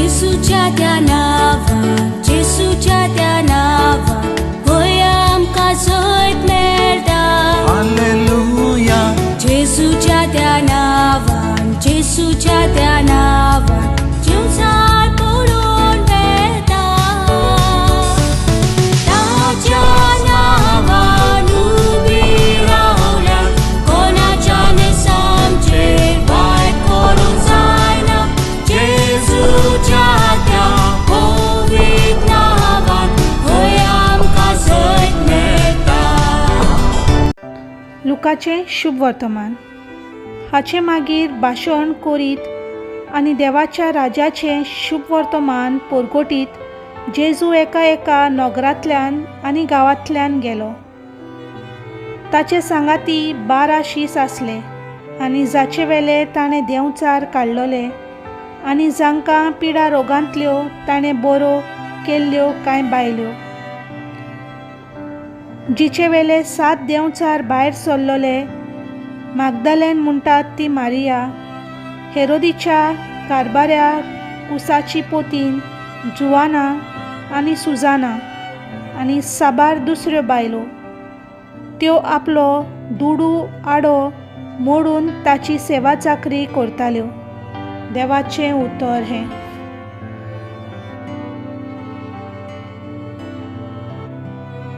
जेजूच्या त्या नांवान, जेजूच्या त्या नांवान, होय आमकां जैत मेळटा. हालेलुया. जेजूच्या त्या नांवान, जेजूच्या त्या नांवान, जिवसार पळोवन वेता. ताच्या नांवान उबी रावल्यार कोणाच्यान आमचेर वायट करूंक जायना. जेजूच्या त्या पवित्र नांवान होय आमकां जैत मेळटा. लुकाचें शुभ वर्तमान. हाचे मागीर भाशण करीत आनी देवाच्या राज्याचें शुभ वर्तमान परगटीत जेजू एका एका नगरांतल्यान आनी गांवांतल्यान गेलो. ताचे सांगाती 12 शीस आसले आनी जाचे वेले ताणें देंवचार काडलोले आनी जांकां पिडा रोगांतल्यो ताणें बरो केल्ल्यो कांय बायल्यो, जिचे वेले 7 देंवचार भायर सरलोले, मागदालेन म्हणटात ती मारिया, हेरोदीच्या कारबाऱ्या कुसाची पोतीन जुवाना आनी सुजाना आनी साबार दुसऱ्यो बायलो. त्यो आपलो दुडू आडो मोडून ताची सेवा चाकरी करताल्यो. देवाचें उतर हें.